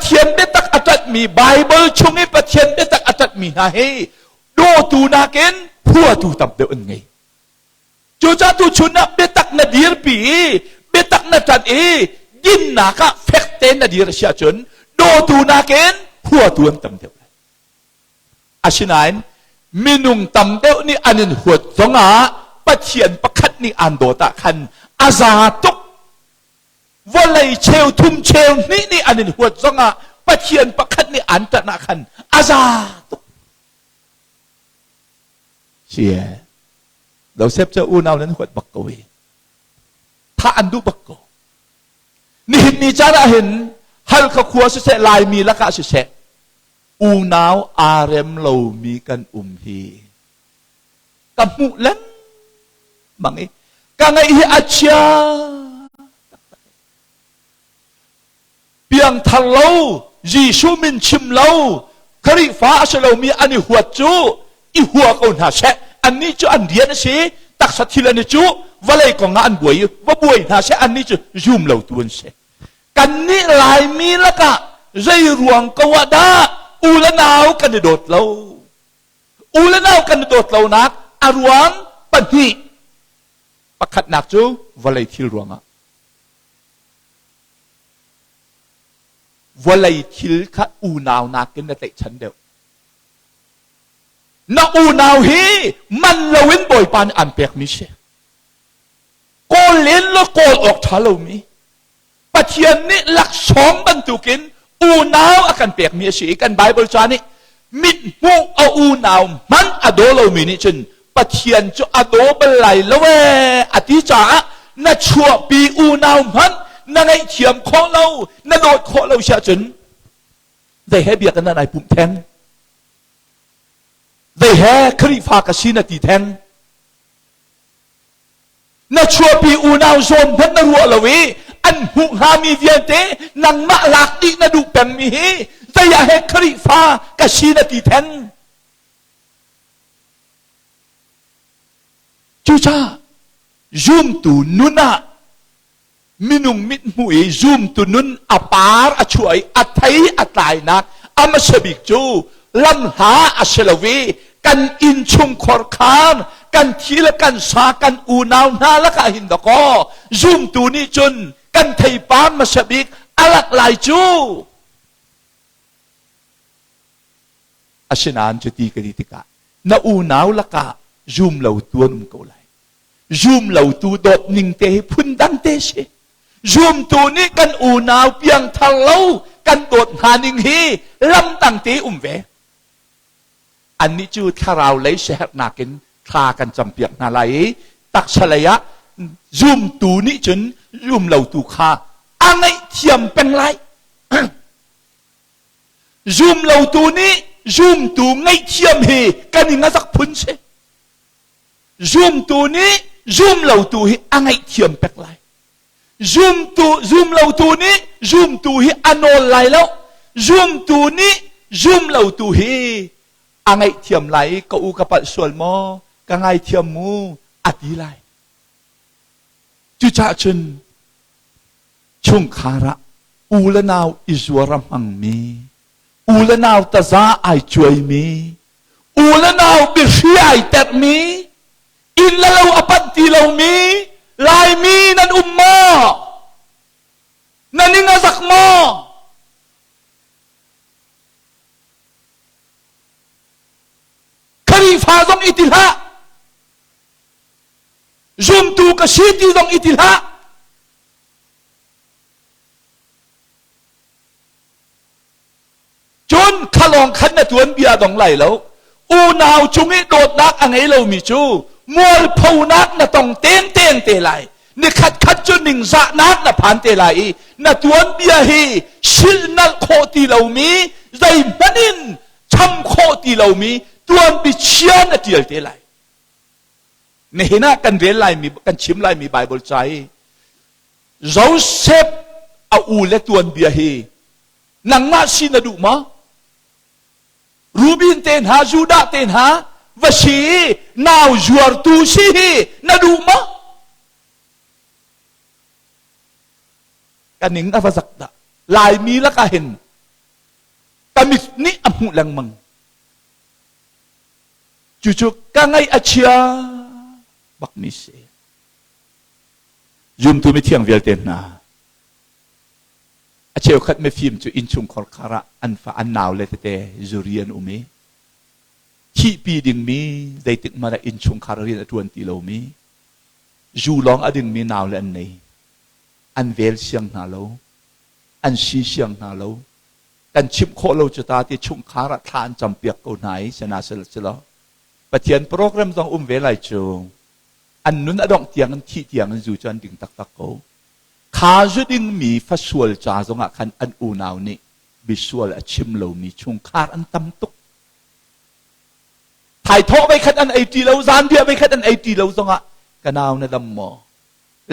Pathian biatak a ṭanhmi Baibal chung i Pathian biatak a ṭanhmi hna hi dawtu nakin huatu tam deuh an ngei. Cucaah tuchun ah biatak na dirpi i biatak na ṭanh i dinnak ah fek tein na dir a si ahcun dawtu nakin huatu an tam deuh lai. Asinain minung tam deuh nih an in huat zongah Pathian pakhat nih aan dawt ah khan a za tuk. Vawlei cheu thum cheu hnih nih an in huat zongah Pathian pakhat nih aan ṭanh ah khan a za tuk. Sie. Joseph cu unau nan huat bak ko i thah an duh bak ko. Nihin ni caan ah hin Halkha khua siseh Laimi lakah siseh unau aa rem lomi kan um hi ka hmuh lengmang i ka ngaih hi a chia Piangthar lo, Jesuh min chim lo, Khrihfa a si lomi an i huat cu i hua ko hna seh. Annih cu an rian a si, taksa thil an i cuh, vawlei kong ah an buai i va buai hna seh, annih cu zum lotu an si. Kannih Laimi lakah zei ruang ko ah dah u le nau kan i dawt lo? U le nau kan i dawt lonak a ruang pahnih. Pakhatnak cu vawlei thil ruangah. Vawlei thil kha unau nakin na tlaihchan deuh. Na unau hi man loin Bawipa nih aan pekmi si. Kawl len law kawl awk ṭha lomi. Pathian nih laksawng bantukin unau a kan pekmi a si i kan Baibal ca nih mithmuh a unau hmanh a daw lomi nih cun Pathian cu a daw bal lai lo ee a ti caah na chuahpi unau hmanh na ngaihthiam khawh lo na dawt khawh lo si ahcun zei he biakinn ah nai pumh theng zei he Khrihfa ka si na ti theng Na chuahpi unau zawn hmanh na ruah lo i an hmuh hngami vialte nangmah lak dih na duh pengmi hi zei ah he Khrihfa ka si na ti theng. Cucaah zumtu nun ah minung mithmuh i zumtu nun a par a chuah i a thei a tlainak a hmasa bik cu lamhla a si lo i kan innchungkhar khan kan thi le kan sa kan unau hna lakah hin dakaw zumtu nih cun kan theipar hmasa bik a lak lai cu asinain cuti ka ti tikah na unau lakah zum lo tu an um ko lai Zumlotu dawt ning te hi phundang te si. Zumtu nih kan unau piangthar lo kan dawt hna ning hi lamdang te um ve. Annih cu thlarau lei siaherhnak in thla kan campiak hna lai i taksa lei ah zumtu nih cun zumlotu kha a ngaihthiam peng lai. Zumlotu nih zumtu ngaihthiam hi kan i ngazak phun si. Zumtu nih zumlotu hi a ngaihthiam pek lai. Zumtu zumlotu nih zumtu hi a nawl lai lo. Zumtu nih zumlotu hi a ngaihthiam lai i ka u ka palh sual maw ka ngaithiam mu a ti lai. Cucaah cun chungkhar ah u le nau i zuar a hmangmi, u le nau taza ai cuaimi, U le nau biahri ai terhmi, inn le lo a panh ti lomi Laimi nan um maw? Na ning a zak maw? Khrihfa zong i ti hlah. Zumtu ka si ti zong i ti hlah. Cun khalawng khan na tuanbia dong lai lo. Unau cung i dawtnak a ngei lomi cu mualphonak na tong tengteng te lai. Nikhat khat cu ningzahnak na phan te lai i na tuanbia hi silhnalh khawh ti lomi zeihmanh in cham khawh ti lomi tuanbi chia na ṭial te lai. Nihin ah kan rel laimi kan chim laimi Baibal ca i Joseph a u le tuanbia hi Nangmah si na duh maw? Rubin te hna, Judah te hna va si i nau zuartu si hi na duh maw? Ka ning a va zak dah. Laimi lakah hin Ka mit nih a hmuh lengmang. Cucu ka ngaih a chia bakmi si. Zumtu mithiang vialte hna, a cheukhat mifim cu innchungkhar khar ah an fa an nau le tete zuri an um i thihpi dingmi zeitik hmanh ah innchungkhar rian a ṭuan ti lomi zu lawng a dingmi nau le an nei. An vel siang hna lo. An si siang hna lo. Kan chimh khawh lo cu ta ti chungkhar ah thla an campiak ko hna i sena si lo. Pathian program zong um ve lai cu. An nun a dongh tiang in thih tiang in zu cu an ding taktak ko. Kha zu dingmi fasual ca zongah khan an unau nih bisual a chim lomi chungkhar an tam tuk. Thaithawh veikhat an ei ṭi lo, zanriah veikhat an ei ṭi lo zongah ka nau na dam maw?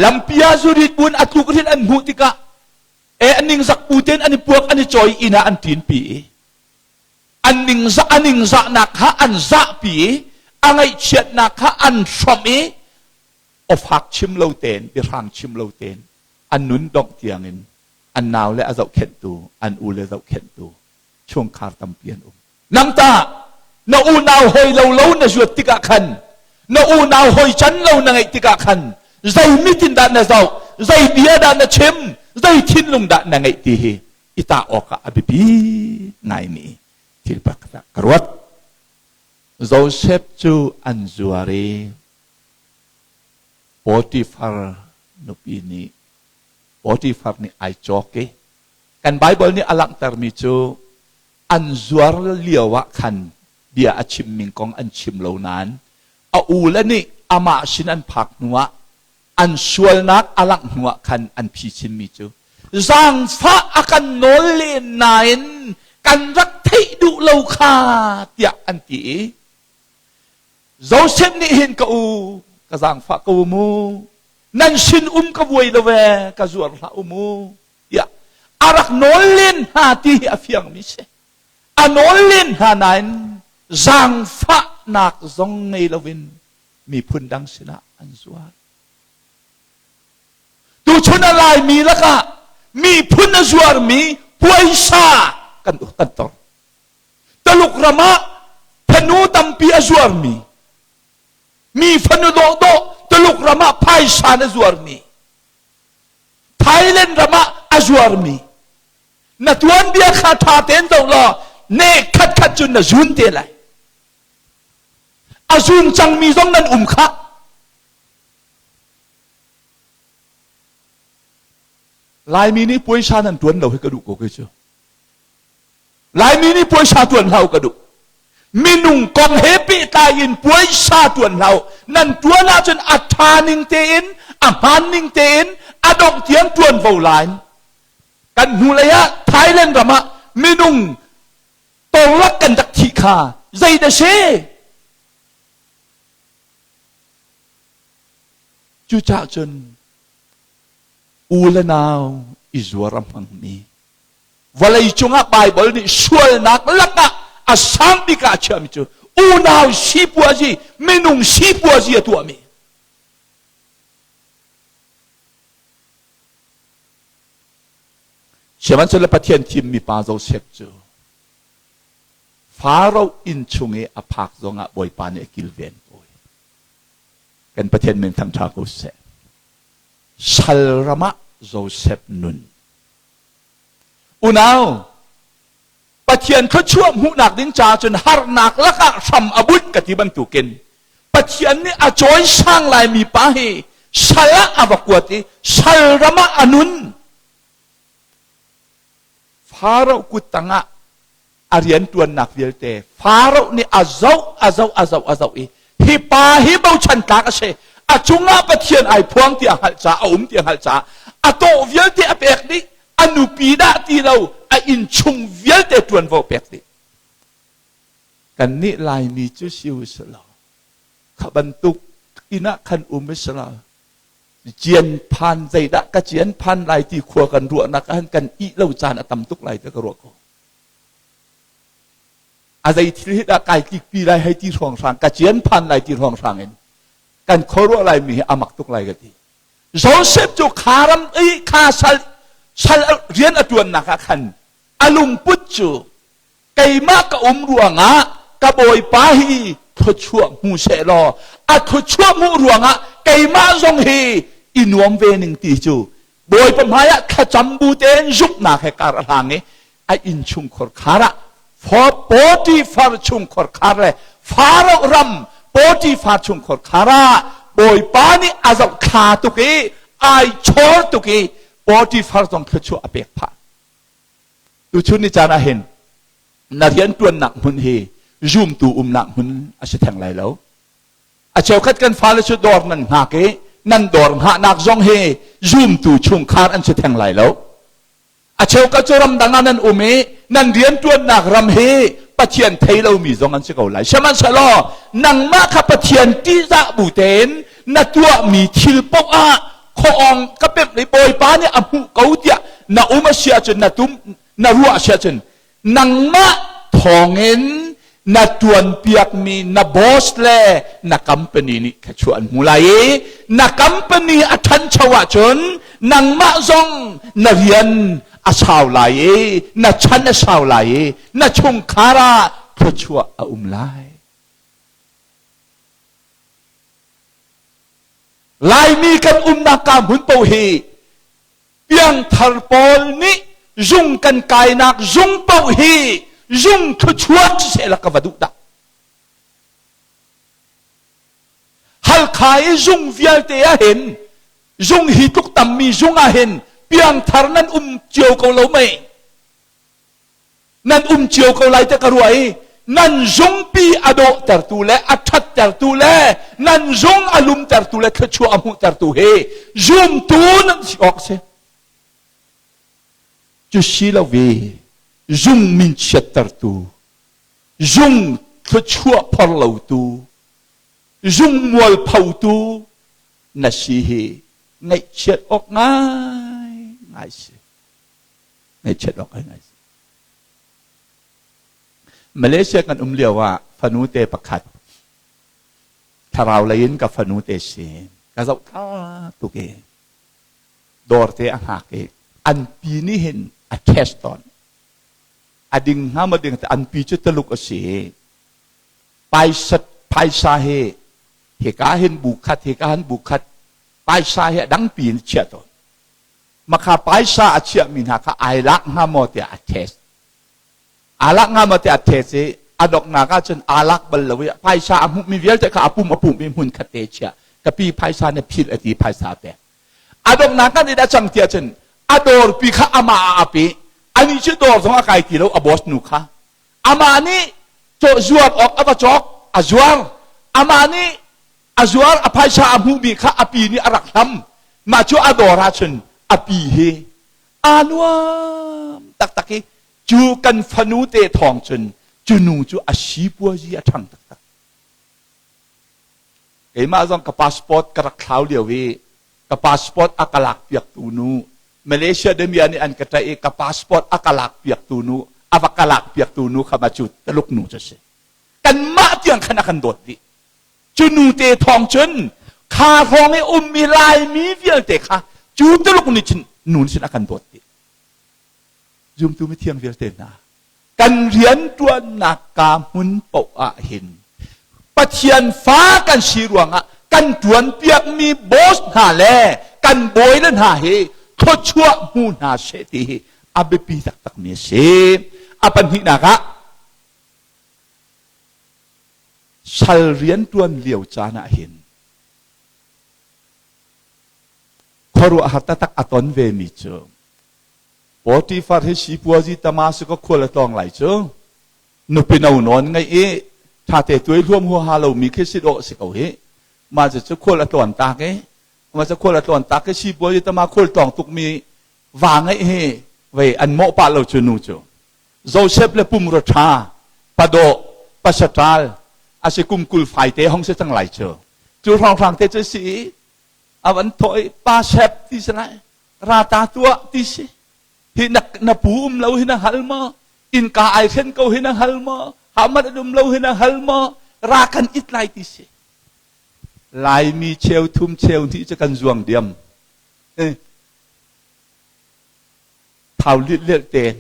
Lampi ah zurit buin a tluk rin an hmuh tikah e an ningzak bu tein an i puak an i cawi inn ah an ṭinpi i an ningzah a ningzahnak kha an zahpi i a ngaihchiatnak kha an hrawmh i awfak chim lo tein biahrang chim lo tein an nun dongh tiangin an nau le a zohkhenhtu an u le zohkhenhtu chungkhar tampi an um. Nang tah na unau hawi lo lo na zuat tikah khan na unau hawi can lo na ngeih tikah khan zei mit in dah na zoh zei bia dah na chim zei thinlung dah na ngeih ti hi i tah awkah a biapi ngaimi thil pakhat ah ka ruat. Joseph cu an zuar i Potifar nupi nih Potifar nih ai cawk i kan Baibal nih a langhtermi cu an zuar lio ah khan bia a chimmi kong an chim lo nain a ule nih amah sin an phak hnuah an sualnak a langh hnuah khan an phichimmi cu zaangfah a kan nawl len nain kan rak theih duh lo kha tiah an ti i Joseph nih hin ka u ka zaangfah ko mu nan sin um ka vuai lo ve ka zuar hlah u mu tiah a rak nawl len hna ti hi a fiangmi si. A nawl len hna nain zaangfahnak zong ngei loin miphun dang sinah an zuar. Tuchun a Laimi lakah miphun a zuarmi puaisa kan kan tor. Taluk ram ah fanu tampi a zuarmi mi fanu dawhdawh Tuluk ram ah phaisa na zuarmi Thailand ram ah a zuarmi na tuanbia kha ṭha tein zoh law ne khatkhat cun na zun te lai. A zun cangmi zong nan um khah. Laimi nih puaisa nan ṭuan lo hi ka duh ko kei cu. Laimi nih puaisa ṭuan hlah u ka duh. Minung kong he pehtlai in puaisa ṭuan hlah u. Nan ṭuan ahcun a ṭha ning tein, a hmaan ning tein, a dongh tiang ṭuanvo la in. Kan hnulei ah Thailand ram ah minung torlak kan rak thih kha zei dah si? Cucaah cun u le nau i zuar a hmangmi vawlei cungah Baibal nih sualnak lakah a sang bik ah a chiahmi cu unau sipuazi minung sipuazi a tuahmi Sihmanhsehlaw Pathian thimmi pa Josef cu Faro inn chung i a phak zongah Bawipa nih a kilven ko. Kan Pathian min thangṭha ko seh. Sal ram ah Josef nun Unau, Pathian thluachuah hmuhnak ding caah cun harnak lakah hram a bunh ka ti bantukin Pathian nih a cawisang laimi pa hi sal ah a va kuat i sal ram ah a nun. Faro kut tangah a rianṭuannak vialte Faro nih a zoh a zoh a zoh a zoh i hi pa hi bochan tlak a si a cungah Pathian ai phuang ti a hngalh caah a um ti a hngalh caah a tawh vialte a pek dih a nupi dah ti lo a innchung vialte ṭuanvo pek dih kannih Laimi cu si u si lo kha bantuk inn ah khan um i si lo cian phan zeidah ka cian phan lai ti khua kan ruahnak ah kan ih lo caan a tam tuk lai ti ka ruah ko a zei thil hi dah kai tlikpi lai hei ti hrawnghrang ka cian phan lai ti hrawnghrang in kan khuaruah lai mi hi a mak tuk lai ka ti Joseph cu kha ram i kha sal sal rian a tuannak ah khan a lungput cu Keimah ka um ruangah ka bawipa hi thluachuah hmu seh law a thluachuah hmuh ruangah keimah zong hi i nuam ve ning ti cu Bawipa hmaiah thlacam bu tein zumhnak he kar a hlang i a innchungkhar khar ah Potifar chungkhar khar le Faro ram Potifar chungkhar khar ah Bawipa nih a zohthla tuk i ai chawr tuk i Potifar zong thluachuah a pek phah. Tuchun ni caan ah hin na rianṭuannak hmun hi zumtu umnak hmun a si theng lai lo. A cheukhat kan fale cu dawr nan hngak i nan dawr hngahnak zong hi zumtu chungkhar an si theng lai lo. A cheukhat cu ramdang ah nan um i nan rianṭuannak ram hi Pathian thei lomi zong an si ko lai. Sihmanhsehlaw nangmah kha Pathian ṭihzah bu tein na tuahmi thil paoh ah khuaawng ka pemh i Bawipa nih a hmuh ko tiah na um a si ahcun na tum na ruah a si ahcun nangmah thawngin na ṭuanpiakmi na boss le na company nih thluachuah an hmu lai i na company a ṭhancho ahcun nangmah zong na rian a sau lai i na chan a sau lai i na chungkhar ah thluachuah a um lai. Laimi kan umnak ka hmun paoh hi piangthar pawl nih zung kan kainak zung paoh hi zung thluachuak siseh la ka va duh dah. Halkha i zung vialte ah hin zung hi tluk tammi zung ah hin piangthar nan um cio ko lo mei? Nan um cio ko lai te ka ruah i nan zungpi a dawhtertu le a ṭhattertu le nan zung a lumtertu le thluachuah a hmuhtertu hi zumtu nan si awk si. Cu si lo ve zung min chiattertu, zung thluachuah phor lotu, zung mualphotu na si hi ngaihchiat awk ngai ngai si. Ngaihchiat awk ngai ngai si. Malaysia kan um lio ah fanu te pakhat thlarau lei in ka fanu te si ka zoh tha tuk i dawr te a hngak i an pi nih hin a test tawn a ding hnga maw ding an pi cu Tuluk a si i paisa phaisa hi hika hin bu khat hika hin bu khat paisa hi a dangpi in chiah tawn makha paisa a chiahmi hna kha ai lak hnga maw tiah a test aa lak hnga maw tiah a test i a donghnak ahcun aa lak bal lo i phaisa a hmuhmi vialte kha a pum a pum i hmun khat te chiah ka pi phaisa na philh a ti phaisa pek a donghnak kan i dah cang tiah cun a dawrpi kha amah a ap i ani cu dawr zong a kai ti lo a boss nu kha amah nih zuar awk a va cawk a zuar amah nih a zuar a phaisa a hmuhmi kha a pi nih a rak hlam mah cu a dawr ahcun a pi hi aa nuam taktak i cu kan fanu te thawng cun cu nu cu a sipuazi a ṭhang taktak keimah zong ka passport ka rak thlau lio i ka passport a ka lak piaktu nu Malaysia demia nih an ka ṭaih i ka passport a ka lak piaktu nu a va ka lak piaktu nu kha ma cu Taluk nu cu si kanmah tiang khan a kan dawt dih Cu nute thawng cun kha hrawng i ummi Laimi vialte kha cu Tuluk nih cun nu nih cun a kan dawt dih. Zumtu mithiang vialte hna, kan rianṭuannak ka hmun paoh ah hin Pathian fa kan si ruangah kan ṭuanpiakmi boss hna le kan bawile hna hi thluachuah hmu hna seh ti hi a biapi taktakmi a si. A pahnihnak ah Sal rianṭuan lio caan ah hin khuaruahhar taktak a ton vemi cu Potifar hi sipuazi Damascus khual a tlawng lai cu nupi no nawn ngeih i ṭhate tuai hluam huaha lomi khi si dawh si ko hi mah cu khual a tlawn tak i mah cu khual a tlawn tak i sipuazi tama khual tlawng tukmi va ngeih hi vei an mawh pah lo cu nu cu Joseph le pumrua ṭha, padawh, pasaṭal a si kum 20 fai te hong si cang lai cu. Cu hrawnghrang te cu si i a van thawh i pa sep ti si lai, rata tuah ti si. Hi na, na pu um lo hi na hal maw? Innka ai hren ko hi na hal maw? Hamad an um lo hi na hal maw? Ra kan it lai ti si. Laimi cheu thum cheu hnih cu kan zuang diam. Eh. Thau lilh lelh tein.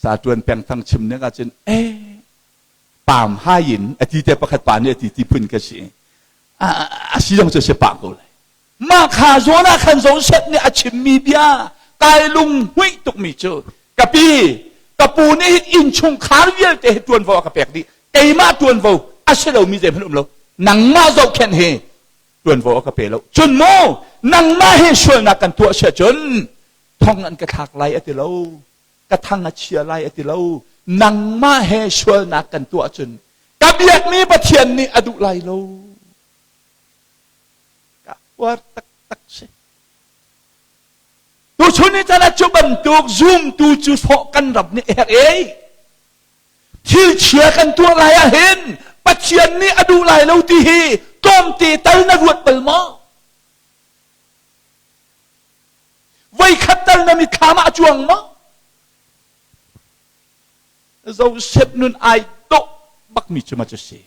Sa ṭuan peng thang chim ning ahcun eh paam hai in a ti te pakhat pa nih a ti ti phun ka si. A si zong cu si pah ko lai. Mah kha zawn ah khan Joseph nih a chimmi bia kai lung hmuih tukmi cu ka pi ka pu nih hin innchungkhar vialte hi ṭuanvo a ka pek dih keimah ṭuanvo a si lomi zeihmanh um lo nangmah zohkhenh hi ṭuanvo a ka pe lo cun mu nangmah hi sualnak kan tuah sia cun thong an ka thlak lai a ti lo ka thang a chia lai a ti lo nangmah he sualnak kan tuah cun ka biakmi Pathian nih a duh lai lo ka uar taktak si. Tuchun ni caan ah cu bantuk zumtu cu sawh kan ram nih herh ei. Thil chia kan tuah lai ah hin Pathian nih a duh lai lo ti hi tlawmte tal na ruat bal maw? Voikhat tal na mitthlam ah a cuang maw? Joseph nun ai dawh bakmi cu ma cu si.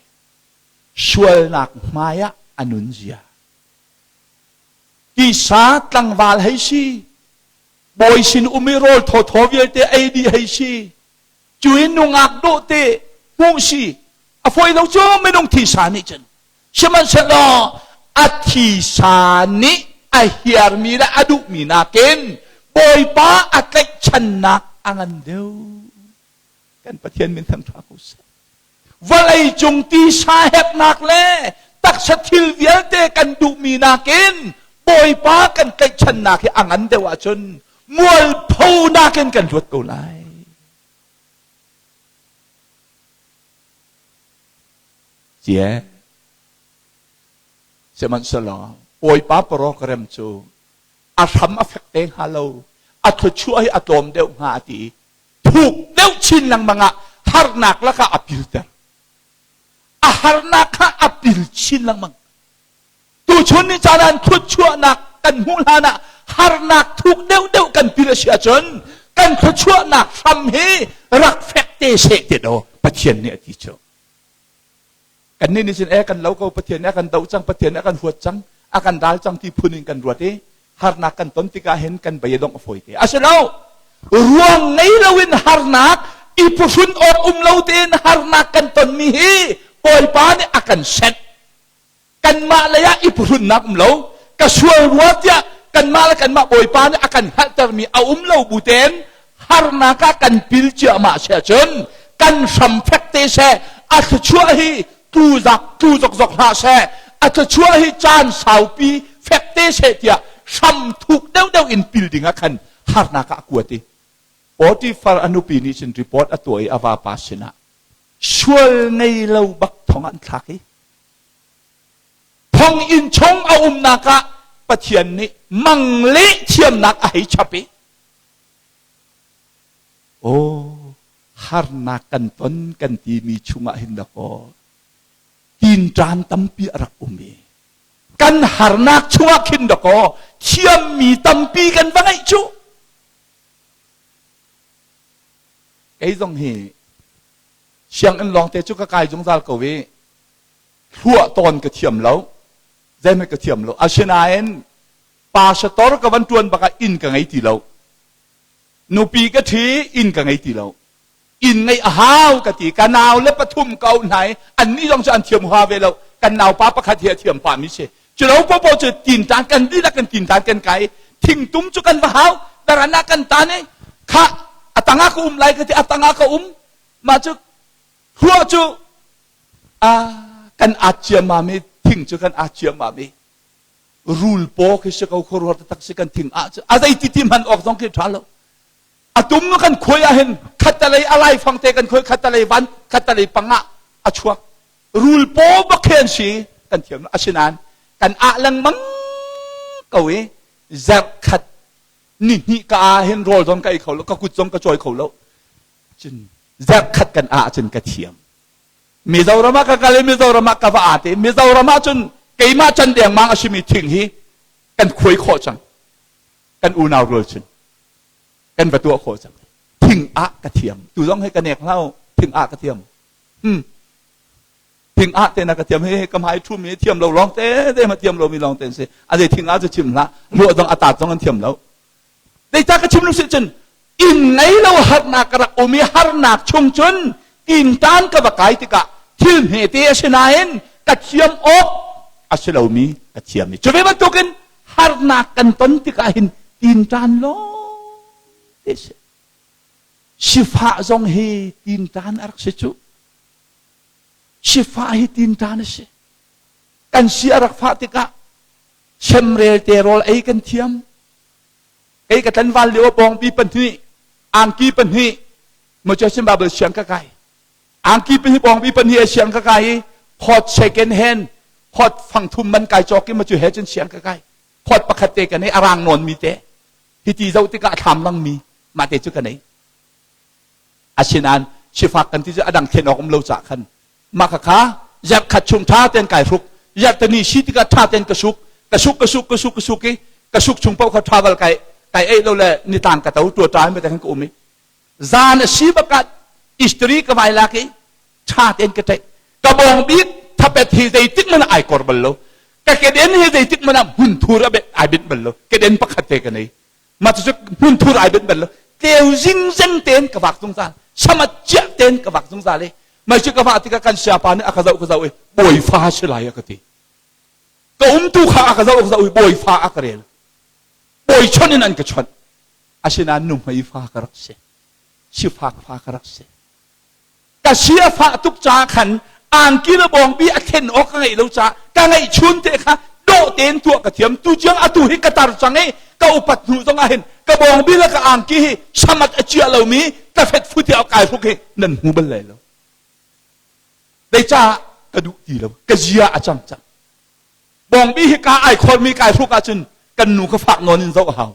Sualnak hmai ah a nun zia. Tisa tlangval hei si, bawi sin um i rawl thawthaw vialte ei dih hei si, cu in nungak dawh te hmuh si, a fawi lo cu minung thisa nih cun. Sihmanhsehlaw a thisa nih a hiarmi le a duhmi nakin Bawipa a tlaihchannak a ngan deuh. Kan Pathian min thangṭha ko seh. Vawlei cung tisa herhnak le taksa thil vialte kan duhmi nakin Bawipa kan tlaihchannak hi a ngan deuh ahcun mualpho nakin kan luat ko lai. Cie. Sihmanhsehlaw Bawipa program cu a hram a fek te hnga lo, a thluachuah hi a tlawm deuh hnga a ti i thuk deuh chin lengmang ah harnak lakah a pilter. A harnak kha a pil chin lengmang. Tuchun ni caan ah thluachuahnak kan hmuh hlan ah harnak thuk deuhdeuh kan pil a si ahcun kan thluachuahnak hram hi rak fek te seh ti do Pathian nih a ti cu. Kannih nih cun e kan lo ko Pathian nih a kan doh cang Pathian nih a kan huat cang a kan ral cang ti phun in kan ruat i harnak kan ton tikah hin kan bei a dongh a fawi te. A si lo. Ruang ngei loin harnak i phuhrun awk um lo tein harnak kan tonmi hi Bawipa nih a kan senh. Kanmah lei ah i phuhrunnak um lo. Ka sual rua tiah kanmah le kanmah Bawipa nih a kan hngalhtermi a um lo bu tein harnak ah kan pil ciahmah si ahcun kan hram fek te seh a thluachuah hi tlu zak tlu zokzok hlah seh a thluachuah hi caan saupi fek te seh tiah hram thuk deuhdeuh in pil ding ah khan harnak ah a kuat i Potifar a nupi nih cun report a tuah i a vapa sinah sual ngei lo bak thong an thlak i thonginn chung a umnak ah Pathian nih mang leh thiamnak a hei chap i Aw, harnak kan ton kan timi chungah hin dakaw tinṭan tampi a rak um i kan harnak chungah khin dakaw thiammi tampi kan va ngeih cu. Kei zong hi sianginn lawngte cu ka kai zungzal ko i hluah tawn ka thiam lo, zeihmanh ka thiam lo. Asinain pastor ka van ṭuan bak ah inn ka ngei ti lo. Nupi ka ṭhi, inn ka ngei ti lo. Inn ngeih a hau ka ti. Ka nau le pathum ka auh hna i annih zong cu an thiam hua ve lo. Kan naupa pakhat hi a thiam pahmi si. Cu lo popo cu tintan kan dihlak kan tintan kan kai i thingtum cu kan va hau. Daran ah kan tan i khah a tangah ka um lai ka ti a tangah ka um. Mah cu hruah cu a kan at ciammam i thing cu kan at ciammam i rul paw khi si ko khuaruahar taktak si kan thing ah cu a zei ti ti hman awk zong khi ṭha lo a tum kan khuai ah hin khattalei a laifang te kan khuai khattalei van khattalei pang ah a chuak rul paw bak khi an si kan thiam asinain kan ah lengmang ko i zarh khat ni hnih ka ah hin rawl zong ka ei kho lo ka kut zong ka cawi kho lo cun zarh khat kan ah cun ka thiam Mizoram ah ka kal i Mizoram ah ka va aa te. Mizoram ah cun keimah can dengmang a simi thing hi kan khuai khawh cang. Kan unau rual cun kan va tuah khawh cang. Thing ah ka thiam. Tu zong hi ka nek hlah Thing ah ka thiam. Thing ah te na ka thiam. Hi ka hmai thu mi thiam lo lawng te te ma thiam lo mi lawng te si. A zei thing ah cu chim hlah. Ruah zong a taat zong an thiam lo. Zeicah ka chim lu si cun. Inn ngei lo harnak ka rak um i harnak chung cun tintan ka va kai tikah thil hmete a si nain ka thiam awk a si lomi ka thiam i cu ve bantukin harnak kan ton tikah hin tintan lawng te si. Sifah zong hi tintan a rak si cu. Sifah hi tintan a si. Kan si a rak fah tikah semrel te rawl ei kan thiam. Kei ka tlanval lio bawngpi pahnih, angki pahnih, Malaysian Bible siang ka kai. Angki pahnih bawngpi pahnih a siang ka kai i hot second hand, hot fangthum man kai cawk i ma cu he cun siang ka kai. Hot pakhat te ka nei, a rang nawn mi te. Hiti zoh tikah a thlam lang mi, mah te cu ka nei. Asinain sifak kan ti cu a dang thlen awk um lo cah khan mah khakha zarh khat chung ṭha tein kai hruk zarh tani si tikah ṭha tein ka suk ka suk ka suk ka suk ka suk i ka suk chung paoh kha travel kai kai ei lo le nitlang ka to tua ṭa in ka um i zan a si bakah istri ka vai lak i ṭha tein ka ṭaih ka bawng bik thapet hi zeitik man ai kor bal lo ka keden hi zeitik man ah hmunthur a ai bit bal lo keden pakhat te ka nei mah cu hmunthur ai benh bal lo tleu zingzeng tein ka vak zungzal samat ciah tein ka vak zungzal i mei cu ka vah tikah kan siapa nih a ka zoh ka zoh i bawifa si lai a ka ti ka umtu kha a ka zoh ka zoh i bawifa a ka rel bawi chawnh in an ka chawnh asinain nuhmei fa ka rak si sifak fa ka rak si ka si a fah tuk caah khan angki le bawngbi a thlen awk ka ngeih lo caah ka ngeih chun te kha dawh tein tuah ka thiam tu ciang atu hi ka tar cang i ka upat hnu zong ah hin ka bawngbi le ka angki hi samat a chia lomi ka fet futi a kai hruk hi nan hmu bal lai lo dei caah ka duh ti lo ka zia a cang cang bawngbi hi ka ai khawlmi kai hruk ahcun kan nu ka fak nawn in zoh a hau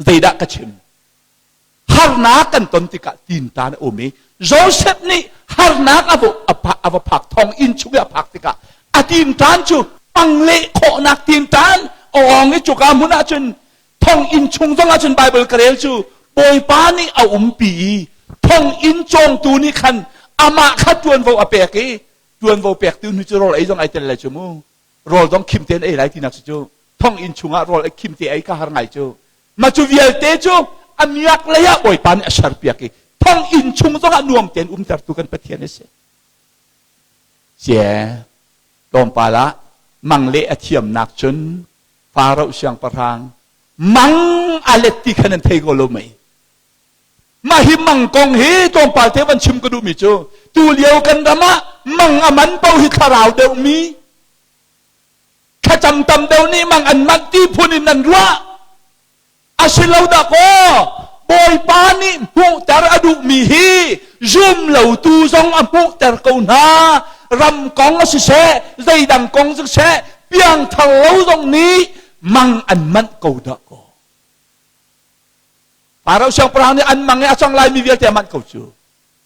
zeidah ka chim Harnak kan ton tikah tintan a um i Joseph nih harnak a va, a va phak thonginn chung i a phak tikah a tintan cu pangleh khawhnak tintan a awng i cuka hmun ah cun thonginn chung zong ah cun Bible ka rel cu Bawipa nih a umpi i thonginn cawngtu nih khan amah kha ṭuanvo a pek i ṭuanvo pek tu hnu cu rawl ei zong ai tel lai cu mu rawl zong khim tein ei lai tinak cu cu thonginn chungah rawl khim te ei ka har ngai cu Mah cu vialte cu a miak lei ah Bawipa nih a serpiak i thonginn chung zongah nuam tein umtertu kan Pathian a si. Cie, tlawmpal ah mang leh a thiamnak cun Faro siangpahrang mang a let ti kha nan thei ko lo mei? Mah hi mang kong hi tlawmpal te van chim ka duhmi cu tu lio kan ram ah mang a man paoh hi thlarau deuhmi thlacam tam deuh nih mang an manh ti phun in nan ruah a si lo dah kaw Bawipa nih hmuhter a duhmi hi zum lotu zong a hmuhter ko hna ram kong a siseh zeidang kong siseh piangthar lo zong nih mang an manh ko dah kaw Pharaoh siangpahrang nih an mang i a cang laimi vialte a manh ko cu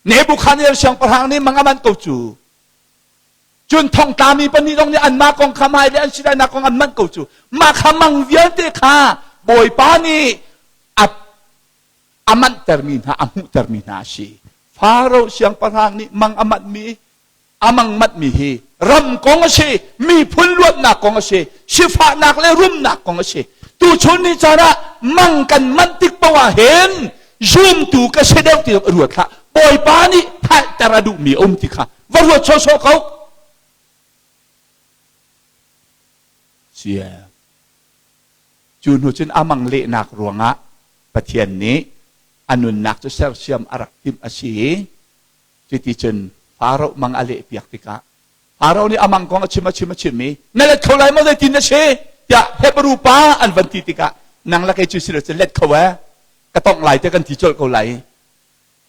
Nebuchadnezzar siangpahrang nih mang a manh ko cu Cun thongtlami pahnih zong nih anmah kong kha hmailei an si lainak kong an manh ko cu. Mah kha mang vialte kha Bawipa nih a, a manhtermi hna, a hmuhtermi hna a si. Faro siangpahrang nih mang a manhmi, a mang manhmi hi ram kong a si, miphun luatnak kong a si, sifahnak le rumnak kong a si. Tuchun ni caan ah mang kan manh tik paoh ah hin zumtu ka si deuh ti ruat hlah. Bawipa nih hngalhter a duhmi a um ti kha va ruat sawhsawh ko sia cu hnu cun amang lehnak ruangah Pathian nih a nunnak cu sersiam a rak timh a si i cuti cun Faro mang a leh piak tikah Faro nih amang kong a chim a chim a chim i na let kho lai maw zeitin na si tiah Hebrew pa an van ti tikah nang la kei cu si lo cu let kho eh ka tongh lai te kan ti colh ko lai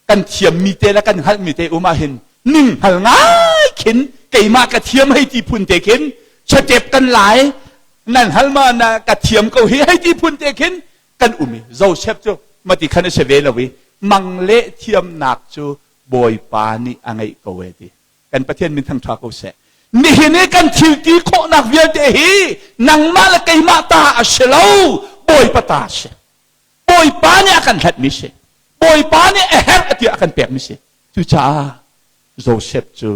kan thiammi te le kan hngalhmi te um ahhin ning hngal ngai khin keimah ka thiam hei ti phun te khin chatep kan lai nan hal ma na ka thiam ko hi hei ti phun te khin kan um i Joseph cu mati khan a si ve lo i mang le thiamnak cu Bawipa nih a ngeih ko e ti kan Pathian min thangṭha ko seh nihin i kan thil ti khawhnak vialte hi nangmah le keimah ta a si lo Bawipa ta a si Bawipa nih a kan hlatmi si. Bawipa nih a herh tiah a kan pekmi si. Cucaah Joseph cu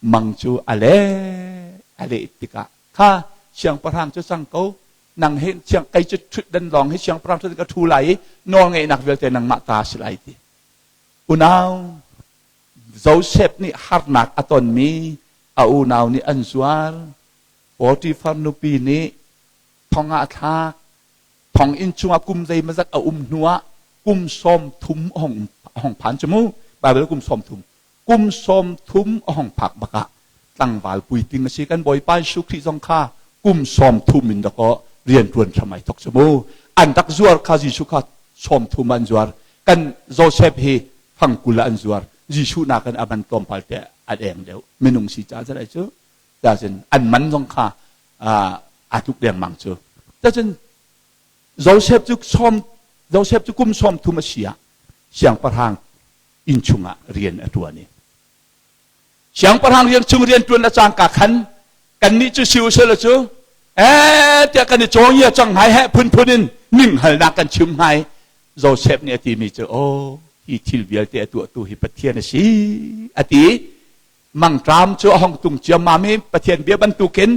mang cu a leh a leh tikah kha siangpahrang cu cang ko. Nang hi siang kei cu ṭhutdan lawng hi siangpahrang ṭhutdan ka ṭhu lai i nawlngeihnak vialte nangmah ta a si lai ti. Unau Joseph nih harnak a tonmi a unau nih an zuar. Potifar nupi nih thong ah a thlak. Thonginn chungah kum zeimawzat a um hnuah kum 30 a hong phan cu mu. Bible kum 30. Kum 30 a hong phak bak ah tlangval puitling a si. Kan Bawipa Jesuh Khrih zong kha kum 30 in dakaw rian ṭuan hram ai thok cu mu. An rak zuar kha Jesuh kha 30 an zuar. Kan Joseph hi fang 20 ah an zuar. Jesuh nakin a man tlawmpal te a deng deuh. Minung si ca cu cu. Cun an man zong kha aa tluk dengmang cu. Cun Joseph cu sawm Joseph cu kum 30 a si ah siangpahrang inn chungah rian a ṭuan i siangpahrang rian chung rian ṭuan a cangka khan kannih cu si usila cu eh tiah kan i cawngia cang hngai he phunphun in ninghalnak kan chim hngai. Joseph nih a timi cu, "Oh, hi thil vialte a tuahtu hi Pathian a si," a ti. Mangṭam cu a hong tung ciammam i Pathian bia bantukin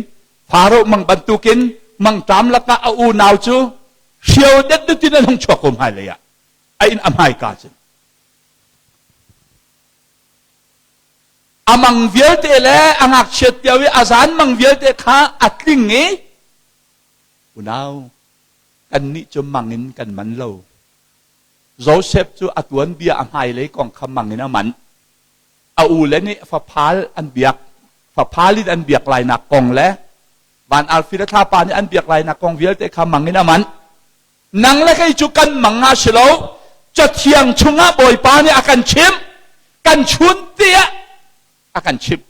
Faro mang bantukin mangṭam lakah a unau cu hrio det in an hung chuak ko hmailei ah a inn a hmaika cun a mang vialte le a ngakchiat lio i a zan mang vialte kha a tling i unau kannih cu mang in kan man lo. Joseph cu a tuanbia a hmailei kong kha mang in a manh. A ule nih faphal an biak, faphal in an biak lainak kong le van arfi le thlapa nih an biak lainak kong vialte kha mang in a manh. Nang le kei cu kan mang ah si lo. Cathiang chungah Bawipa nih a kan chimh, kan chun tiah a kan chimh,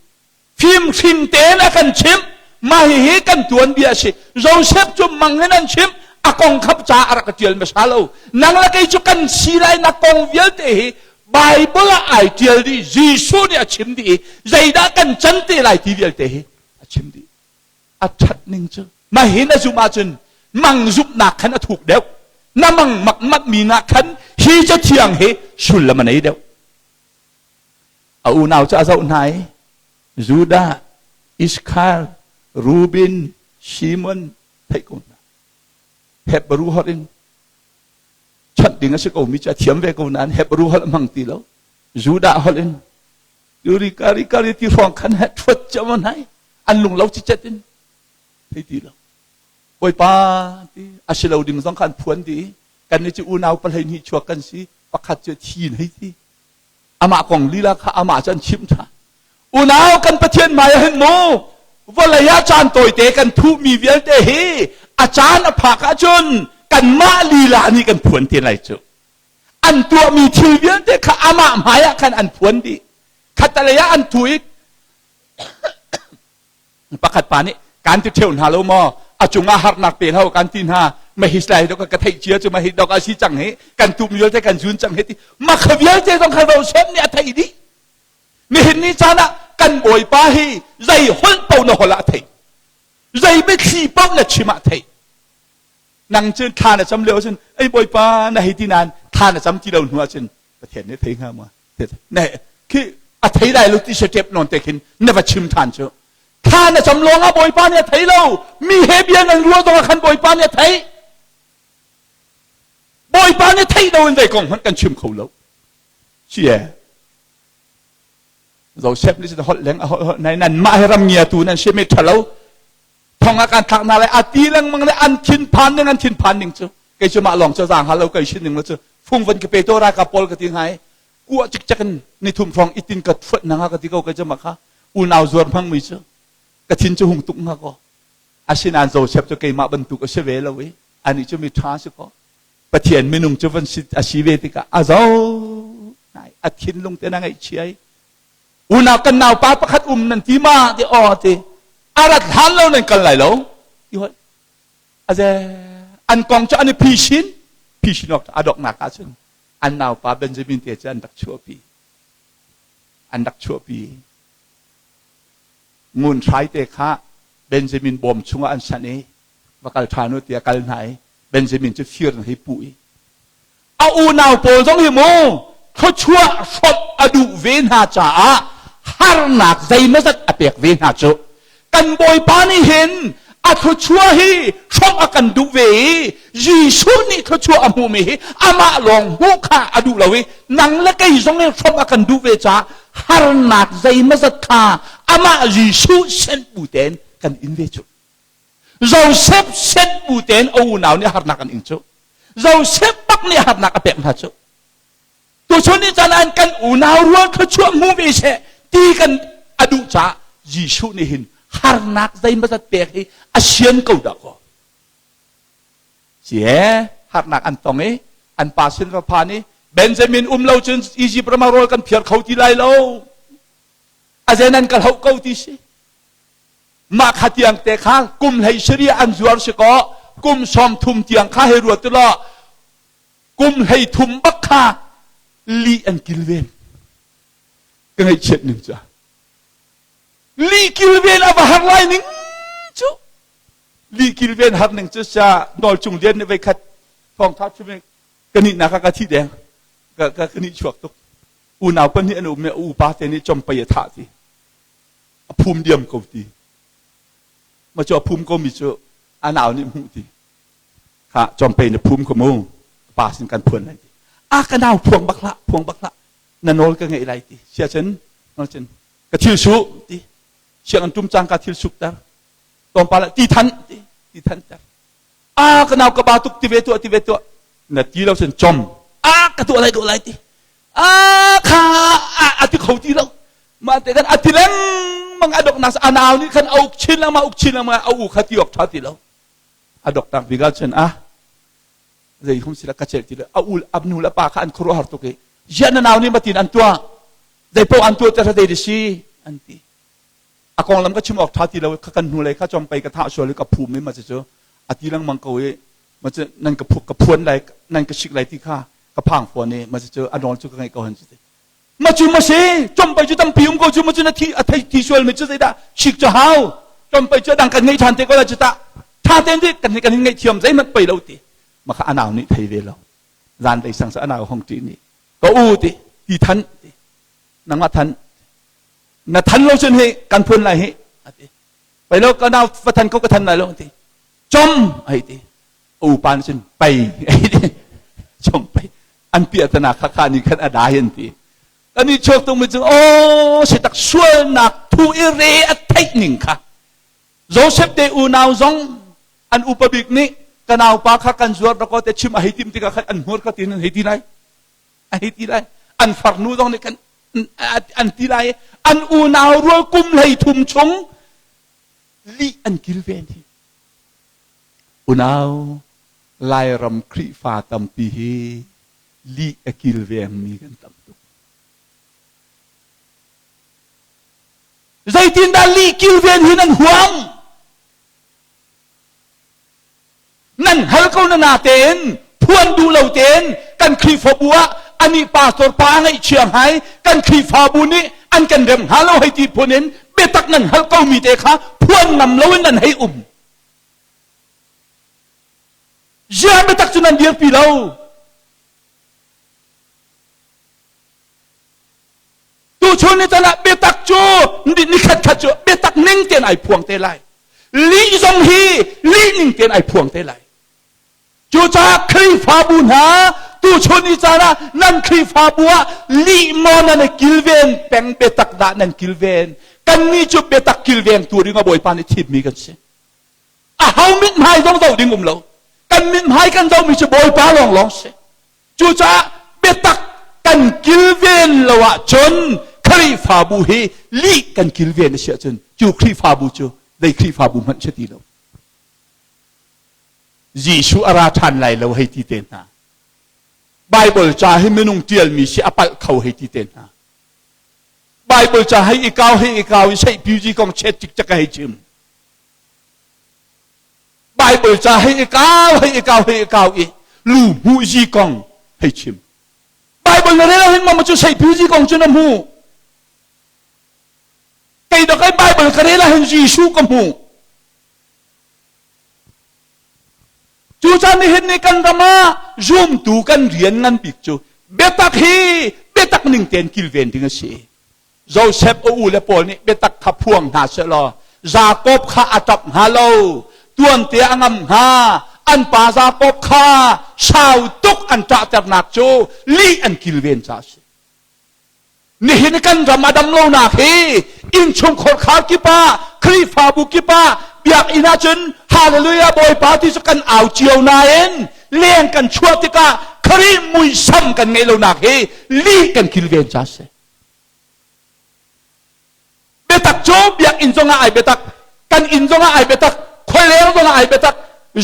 fimhrim tein a kan chimh. Mah hihi kan tuanbia a si. Joseph cu mang in an chimh, a kong khap ca a rak ṭial hmasa lo. Nang le kei cu kan si lai nak kong vialte hi Bible ah ai ṭial dih. Jesuh nih a chim dih i zeidah kan can te lai ti vialte hi a chim dih. A ṭhat ning cu mah hi na zumh ahcun mang zumhnak khan a thuk deuh. Na mang makmak mi nak khan hi cathiang hi sullam a nei deuh. A unau cu a zoh hna i Judah, Iskhar, Reuben, Simon theih ko hna. Hebrew holh in chawnh ding a si ko mi cu a thiam ve ko nain Hebrew holh hmang ti lo. Judah holh in turi kari kari ti hrawng khan he thuat cam hna i an lung lo cicet in thei ti lo. Bawipa ti a si lo ding zong kha an phuan dih. Kan nih cu unau 12 chuak kan si, pakhat cu thi in hei ti. Amah kong lila kha amah cu an chimh ṭhan. Unau, kan Pathian hmai ah hin mu vawlei ah caan tawite kan thuhmi vialte hi a caan a phak ahcun kanmah lila nih kan phuan te lai cu. An tuahmi thil vialte kha amah hmai ah khan an phuan dih. Khattalei ah an thu i Pakhat pa nih, kan ti ṭheo hna lo maw? A cungah harnak pe hlah kan ti hna. Mahi lai dok ka theih cia cu mahi dok a si cang hi, kan tum vialte kan zun cang hi ti. Makha vialte zong kha Joseph nih a theih dih. Nihin ni caan ah kan Bawipa hi zei holh paoh na holh ah a theih, zei biathli paoh na chim ah theih. Nang cun thla na cam lio cun, "Ei Bawipa," na hei ti nain thla na cam ti lo hnu ah cun Pathian nih thei hnga maw? Khi a thei lai lo ti se tep non te khin na va chim than cu. Thla na cam lawng ah Bawipa nih a thei lo. Mi he bia nan ruah zong ah khan Bawipa nih a thei. Bawipa nih theih lo in zei kong hmanh kan chim kho lo si e. Joseph nih holh leng a holh holh nai nan mah he ram ngiatu nan si mi thalo thong ah kan thlak hna lai a ti lengmang le an thinphan ning, an thinphan ning cu kei cu mah lawng cu zaang hal lo. Kei sin ning lo cu fung van ka pe to ralkap pawl ka ti ngai kuah cikcek in nithum hrawng itin ka thuat na nga ka ti ko. Kei cu mah kha unau zuar hmang mi cu ka thin cu hung tuk nga ko. Asinain Joseph cu keimah bantuk a si ve lo i ani cu mi ṭha si ko. Pathian minung cu van si a si ve tikah a zo a thinlung te na ngaihchia i, "Unau, kan naupa pakhat um nan ti ma?" ti. "Aw," ti. "A rat hlan lo nan kal lai lo," ti hoi. Aze an kong cu an i phisin phisin awk a doknak ah cun an naupa Benjamin te cu an rak chuahpi, an rak chuahpi. Ngun hrai te kha Benjamin bawm chungah an sanh i, "Va kal ṭhan u," tiah kal hna i Benjamin cu fir in hei puh i a unau pawl zong hi mu thluachuah hrawmh a duh ve hna caah harnak zeimawzat a pek ve hna cu. Kan Bawipa nih hin A thluachuah hi hrawmh a kan duh ve i Jesuh nih thluachuah a hmuhmi hi amah lawng hmuh kha a duh lo i nang le kei zong in hrawmh a kan duh ve caah harnak zeimazat kha amah Jesuh senh bu tein kan in ve cu. Joseph senh bu tein a unau nih harnak an ing cu. Joseph bak nih harnak a pek hna cu. Tuchun ni caan ah kan unau rual thluachuah hmu ve seh ti kan a duh caah Jesuh nih hin harnak zeimazat pek hi a sian ko dah kaw. Si he harnak an tong i an pa sin va phan i Benjamin um lo cun Egypt ram ah rawl kan phiar kho ti lai lo. A zen an ka hloh ko ti si. Mah kha tiang te kha kum hlei sari an zuar si kaw kum 30 tiang kha hei ruat law kum 33 bak kha lih an kilven. Ka ngaihchiat ning cu. Lih kilven a va har lai ning cu. Lih kilven har ning cu sa nawl cung lian nih veikhat thawngtha chim ka nih nak ka thi deng ka ka ka nih chuak tuk. Unau pahnih an um i a upa te nih compei a thah ti. A phum diam ko ti. Ma cu a phum ko mi cu a nau nih hmuh ti. Kha cawmpei na phum ko mu pa sin kan phuan lai ti a ka nau phuang bak hlah phuang bak hlah na nawl ka ngeih lai ti sia cun cun ka thil su ti siang an tum cang ka thil suk ter tlawmpal ti than ti ti than ter a ka nau ka ba tuk ti ve tuah ti ve tuah na ti lo cun chom a ka tuah lai tuah lai ti a kha a ti kho ti lo mah te kan a ti lengmang a dok nak a nau nih khan a uk chin lengmang uk chin lengmang a u kha ti awk tha ti lo A doktak bik ahcun a zei hum sila ka celh ti le a ul a nu le pa kha an khuaruahhar tuk i ziah na nau nih matin an tuah zei paoh an tuah te dei si an ti. A konglam ka chim awk tha ti lo kha kan hnu lei kha cawmpei ka thah sual i ka phum i ma cu a ti lengmang ko i ma cu nan ka phuk ka phuan lai nan ka sik lai ti kha ka phang fawn i ma cu a nawl cu ka ngaih ko han cu ti. Ma cu ma si cawmpei cu tampi um ko cu ma cu na thi a thei thi sual mi cu zeidah sik cu hau cawmpei cu dang kan ngei ṭhan te ko la cu tah ṭha tein ti kan kan ngeih thiam zeihmanh pei lo ti ma kha anau nih thei ve lo zan lei sang sa anau hong ṭi nih ka u ti ti than ti nangmah than na than lo cun hi kan phun lai hi ati pei lo ka nau va than ko ka than lai lo ti chom ai ti upa nih cun pei chom pei an piahtana kha kha nih khan a dai an ti kan i chuak tung mi cu aw si tak sualnak thu i re a theih ning kha Joseph te unau zong an upa bik nih ka naupa kha kan zuar dakaw te chim a hei tim tikah khan an hmur kha tin an hei ti lai a hei ti lai an farnu zong nih kan an ti lai an unau rual kum 33 chung lih an kilven hi Unau, Lairam Khrihfa tampi hi lih a kilvengmi kan tam tuk. Zeitindah lih kilven hi nan huam? Nan hal ko na natein phuan duh lo tein kan Khrihfabu ah anih pastor pa a ngaihchia hngai kan Khrihfabu nih an kan rem hnga lo hei ti phun in biatak nan hal ko mi te kha phuan ngam loin nan hei um. Ziah biatak cu nan dirpi lo? Tuchun ni tan ah biatak cu ni khat khat cu biatak ning tein ai phuang te lai. Lih zong hi lih ning tein ai phuang te lai. Cucaah Khrihfabu hna tuchun ni caan ah nan Khrihfabu ah lih maw nan i kilven peng biatak dah nan kilven. Kannih cu biatak kilvengtu ding a Bawipa nih thimmi kan si. Aho mithmai zong zoh ding um lo. Kan mithmai kan zohmi cu Bawipa lawnglawng si. Cucaah biatak kan kilven lo ahcun Khrihfabu hi lih kan kilven a si ahcun cu Khrihfabu cu zei Khrihfabu hmanh si ti lo. Jesuh a ra ṭhan lai lo hei ti te hna. Bible ca hi minung ṭialmi si a palh kho hei ti te hna. Bible ca hei i kau hei i kau i seihpiuzi kong chet cikcek a hei chim. Bible ca hei i kau hei i kau hei i kau i lu hmuhzi kong hei chim. Bible na rel hin ma cu seihpiuzi kong cu na hmu. Kei dok ai Bible ka rel ahhin Jesuh ka hmu. Cucaah nihin ni kan ram ah zumtu kan rian ngan bik cu biatak hi biatak ning tein kilven ding a si. Joseph a u le pawl nih biatak kha phuang hna sehlaw Jakob kha a ṭap hnga lo. Tuante a ngam hnga. An pa Jakob kha sau tuk an ṭahternak cu lih an kilven caah a si. Nihin kan ram a dam lonak hi innchungkhar khar kip ah, Khrihfabu kip ah, biakinn ahcun Hallelujah Bawipa ti cu kan au cio nain leng kan chuah tikah Khrih muisam kan ngeih lonak hi lih kan kilven ca si. Biatak cu biakinn zongah ai biatak, kan inn zongah ai biatak, khualeng zongah ai biatak,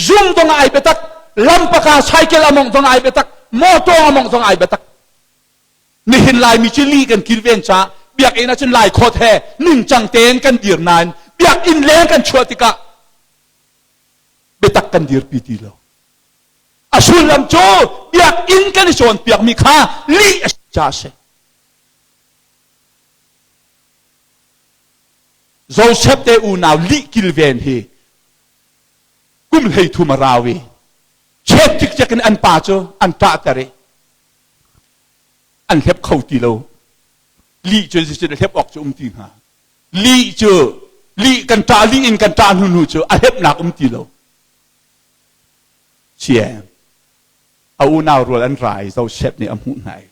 zung zongah ai biatak, lampaka cycle a mongh zongah ai biatak, motor a mongh zongah ai biatak. Nihin Laimi cu li kan kilven caah biakinn ahcun laikhawt he ningcang tein kan dir nain biakinn leng kan chuah tikah biatak kan dirpi ti lo. A sullam cu biakinn kan i cawnpiakmi kha lih a si caah a si. Joseph te unau lih kilven hi kum 33 a rau i chet cikcek in an pa cu an ṭahter i an hlep kho ti lo. Lih cu zeitin a hlep awk cu um ti hnga? Lih cu lih kan ṭah lih in kan ṭah hnu hnu cu a hlepnak um ti lo. Cie a unau rual an ra i Joseph nih a hmuh hna i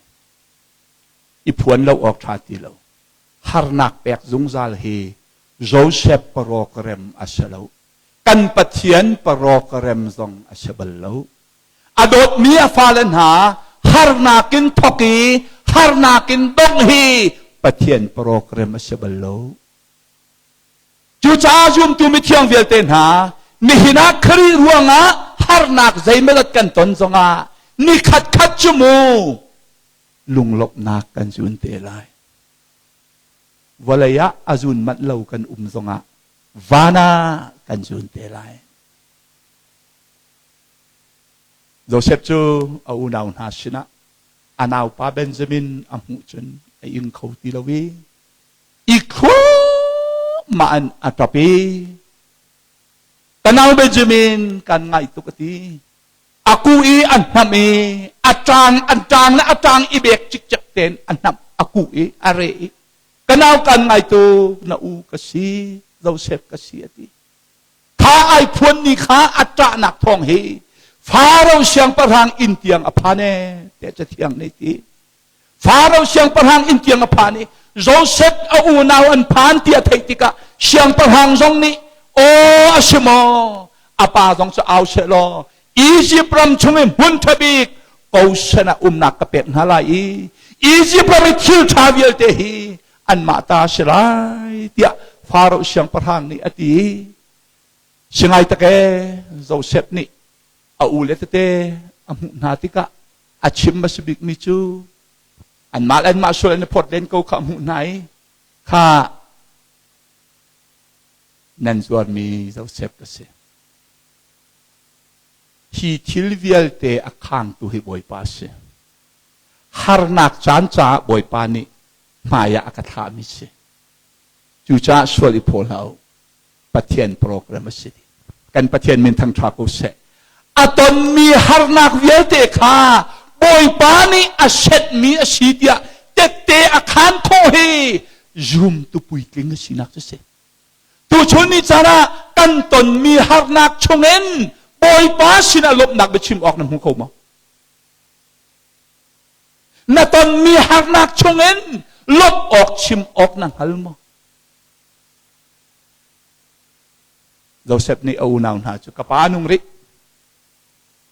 i phuan lo awk ṭha ti lo. Harnak pek zungzal hi Joseph program a si lo. Kan Pathian program zong a si bal lo. A dawtmi a fale hna harnak in thawk i harnak in dongh hi Pathian program a si bal lo. Cucaah zumtu mithiang vialte hna, nihin ah Khrih ruangah harnak zeimawzat kan ton zongah ni khatkhat cu mu lunglawmhnak kan zun te lai. Vawlei ah a zun manh lo kan um zongah van ah kan zun te lai. Josef cu a unau hna sinah a naupa Benjamin a hmuh cun a ing kho ti lo i i thluahmah in a ṭap i ka nau Benjamin kan ngaih tuk a ti. A ku i a hnamh i a ṭang an ṭang le a ṭang i bek cikcek tein a hnamh a kuh i a reh i ka nau kan ngai tuk na u ka si Josef ka si a ti. Kha ai phuan ni kha a ṭahnak thawng hi Faro siangpahrang inn tiang a phan e tiah Cathiang nih ti. Faro siangpahrang inn tiang a phan i Josef a unau an phan ti a theih tikah siangpahrang zong nih aw a si maw a pa zong cu au seh law Izipt ram chung i hmun ṭha bik Goshen ah umnak ka pek hna lai i Izipt ram i thil ṭha vialte hi anmah ta a si lai tiah Faro siangpahrang nih a ti. Singai tak ee Josef nih a u le tete a hmuh hna tikah a chim a si bikmi cu anmah le anmah sual an i phawt len ko kha a hmuh hna i kha nan zuarmi Josef ka si. Hi thil vialte a khangtu hi Bawipa a si. Harnak caan caah Bawipa nih hmai ah a ka thlahmi si. Cucaah sual i phaw hlah u. Pathian program a si. Kan Pathian min thangṭha ko seh. A tonmi harnak vialte kha Bawipa nih a setmi a si tiah tette a khaan khawh hi zumtu puitling a sinak cu si. Tuchun ni caan ah kan tonmi harnak chungin Bawipa sinah lawmhnak biachim awk na hmu kho maw? Na tonmi harnak chungin lawmh awk chim awk na hngal maw? Joseph nih a unau hna cu ka pa nung rih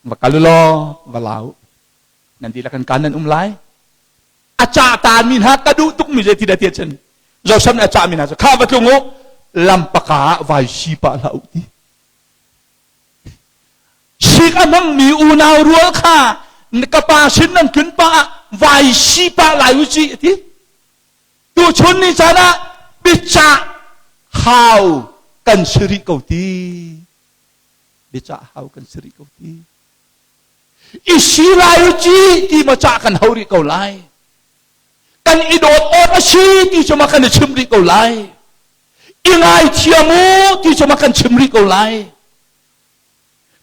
va kal law va lau nan dihlak in kan nan um lai a cah ta mi hna ka duh tuk mi zei ti dah tiah cun Joseph nih a cah mi hna cu kha va tlung u lampaka ah vai si pah hlah u ti Sik a hmangmi unau rual kha ka pa sin nan tlun pah ah vai si pah lai u ci a ti. Tuchun ni caan ah biacah hau kan si rih ko ti. Biacah hau kan si rih ko ti. I si lai u ci ti ma cah kan hau rih ko lai. Kan i dawt awk a si ti cu ma kan i chim rih ko lai. I ngaithiam u ti cu ma kan chim rih ko lai.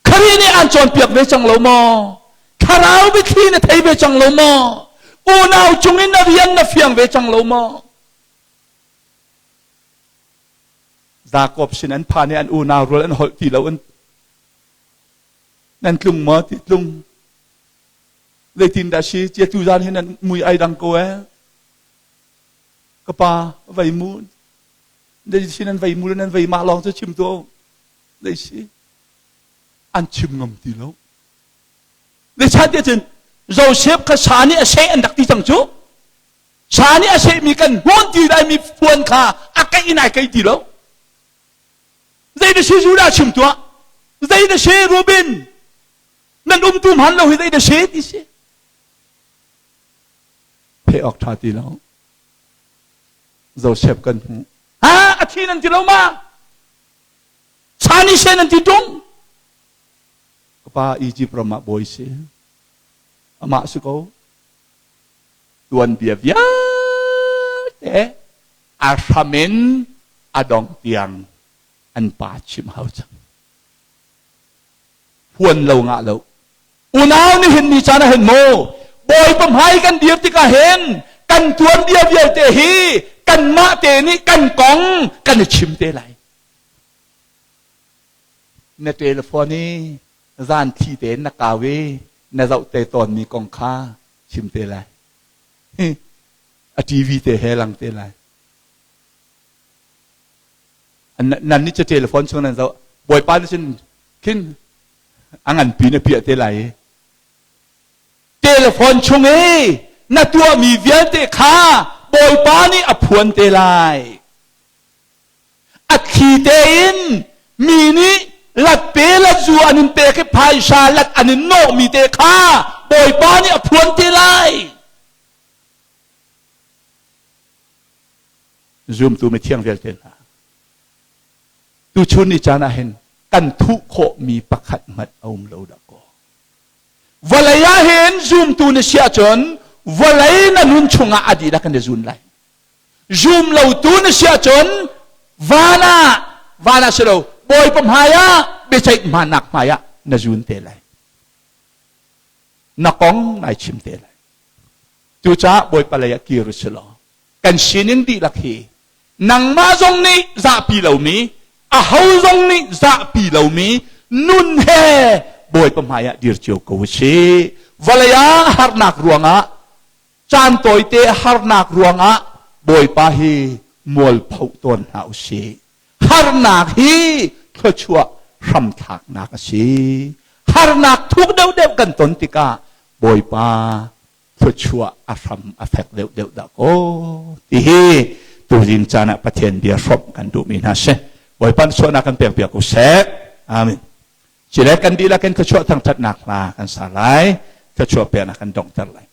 Khrih nih aan cawnpiak ve cang lo maw? Thlarau biathli na thei ve cang lo maw? Unau cungin na rian na fiang ve cang lo maw? Jakob sin an phan i an unau rual an holh ti lo an Nan tlung maw ti tlung. Zeitin dah si cia tu zan hi nan mui ai dang ko eh. Ka pa vei mu. Dei si nan vei mu le nan vei mah lawng cu chim tu. Dei si. An chim ngam ti lo. Zeicahtiah cun Joseph kha sa nih a seh an rak ti cang cu. Sa nih a sehmi kan hmuan ti laimi puan kha a keih in ai keih ti lo. Zei na si Judah chim tuah. Zei na si Reuben. Nan umtu hman lo hi zei na si ti si. Phe awk ṭha ti lo. Joseph kan hmu. Ha a thi nan ti lo ma? Sa nih seh nan ti ṭung. Ka pa Egypt ram ah bawi si. Amah si ko. Tuanbia vialte a hram in a dong tiang an pa chim hau cang. Huan lo ngah lo. Unau nih hin ni caan ah hin mu Bawipa hmai kan dir tikah hin kan tuanbia vialte hi kanmah te nih kan kong kan i chim te lai. Na telephone i zan thli tein na kau i na zoh te tawnmi kong kha chim te lai. A TV te he lang te lai. Nan nih cu telephone chung nan zoh. Bawipa nih cun khin a nganpi na piah te lai i telephone chung i na tuahmi vialte kha Bawipa nih a phuan te lai. A thli tein mi nih lat pe lat zu an in pek i phaisa lat an in nawhmi te kha Bawipa nih a phuan te lai. Zumtu mithiang vialte hna, tuchun ni caan ah hin kan thuh khawhmi pakhat hmanh a um lo dah kaw. Vawlei ah hin zumtu na si ahcun vawlei na nun chungah a dihlak in na zun lai. Zum lotu na si ahcun van ah van ah si lo Bawipa hmai ah biaceih hmanak hmai ah na zun te lai. Na kong nai chim te lai. Cucaah Bawipa lei ah kir u si law kan sining dihlak hi nangmah zong nih zahpi lomi aho zong nih zahpi lomi nun he Bawipa hmai ah dir cio ko u sih. Vawlei ah harnak ruangah caan tawite harnak ruangah Bawipa hi mualpho tawn hna u sih. Harnak hi thluachuah hramthlaknak a si. Harnak thuk deuhdeuh kan ton tikah Bawipa thluachuah a hram a fek deuhdeuh dah kaw ti hi tuzing caan ah Pathian bia hrawmh kan duhmi hna si. Bawipa suahnak kan pek piak u seh. Amen. Cile kan dihlak in thluachuah thangṭhatnak hla kan sa lai. Thluachuah peknak kan donghter lai.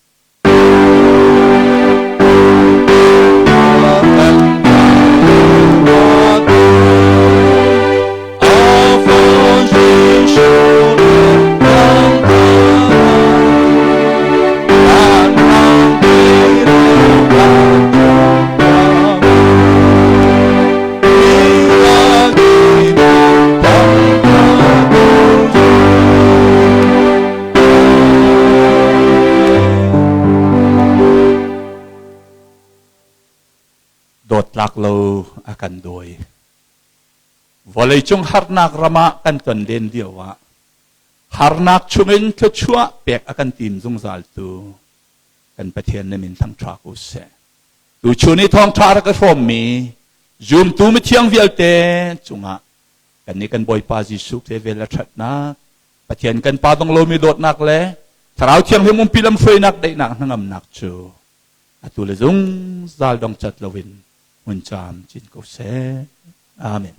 Dawtlak lo a kan dawi. Vawleicung harnak ram ah kan ton len lio ah harnak chungin thluachuah pek a kan tim zungzal tu kan Pathian na min thangṭha ko seh. Tuchun i thawngṭha rak i hrawmmi zumtu mithiang vialte cungah kannih kan Bawipa Jesuh Khrih vel a ṭhatnak, Pathian kan Pa dong lomi dawtnak le Thlarau Thianghlim umpi lamhruainak daihnak hnangamnak cu atu le zungzal dong cat loin hmun caam cin ko seh. Amen.